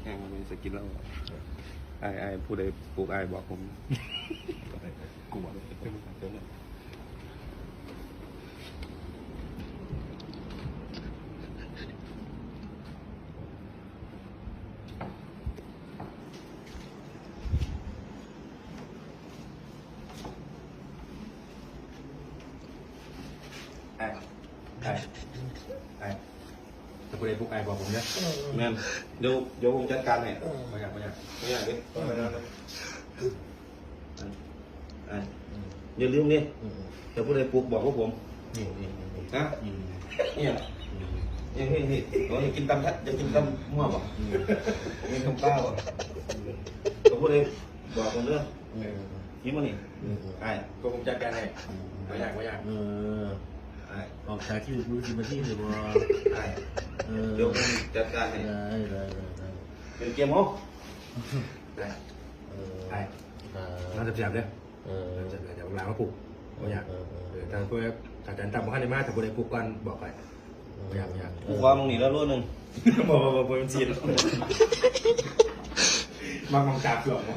ແຮງມັນມີສະກິນແລ້ວ. ອ້າຍ ອ້າຍ ຜູ້ໃດປຸກອ້າຍບອກຜົມ. ກູບອກ. ອ້າຍ ອ້າຍ ອ້າຍ ຖ້າຜູ້ໃດປຸກອ້າຍບອກຜົມເດີ. ເອີ ແມ່ນ ດຽວ ດຽວຜົມຈັດການໃຫ້. ເອີ ບໍ່ຍາກ ບໍ່ຍາກ ບໍ່ຍາກເດ້. ເອີ ອ້າຍ ອືມ ຢ່າລືມເດ້. ອືມ ຖ້າຜູ້ໃດປຸກບອກພວກຜົມ. ນີ້ ນີ້ ນີ້ ຮະ? ອືມ ອີ່ຫຍັງ? ອືມ ເຮັດ ເຮັດ ເຮັດ ເຮົາຢາກກິນຕຳ ຢາກກິນຕຳຫົວບໍ່? ອືມ ກິນຕຳປາບໍ່? ອືມ ຖ້າຜູ້ໃດບອກຜົມເດີ. ເອີ ກິນບໍ່ນີ້? ອືມ ອ້າຍ ດຽວຜົມຈັດການໃຫ້. ອືມ ບໍ່ຍາກ ບໍ່ຍາກ. ເອີ ອ້າຍ ອອກຈາກທີ່ຢູ່ສິບນາທີເລີຍບໍ່? ອ້າຍ ເອີ ດຽວຜົມຈັດການໃຫ້. ໄດ້ ໄດ້ ໄດ້ ໄດ້. ເປັນເກມເຮົາ. ໄດ້ ເອີ ອ້າຍ ອ່າ ມາແຊບໆເດີ. ເອີ ແຊບໆ ດຽວບັກຫຼ້າມາປຸກ. ບໍ່ຍາກ. ເອີ ເອີ ເອີ ເອີ ຖ້າຜູ້ໃດ ອາຈານຕັ້ມບໍ່ທັນໄດ້ມາ ຖ້າຜູ້ໃດປຸກກ່ອນບອກຂ້ອຍ. ເອີ ບໍ່ຍາກ ບໍ່ຍາກ. ເອີ ກູຂໍໝ່ອງນີ້ລະໂລໜຶ່ງ. ບໍ່ ບໍ່ ບໍ່ ບໍ່ແມ່ນຊີ້ນ. ມັກ ມັກຈາບເຄື່ອງບໍ່?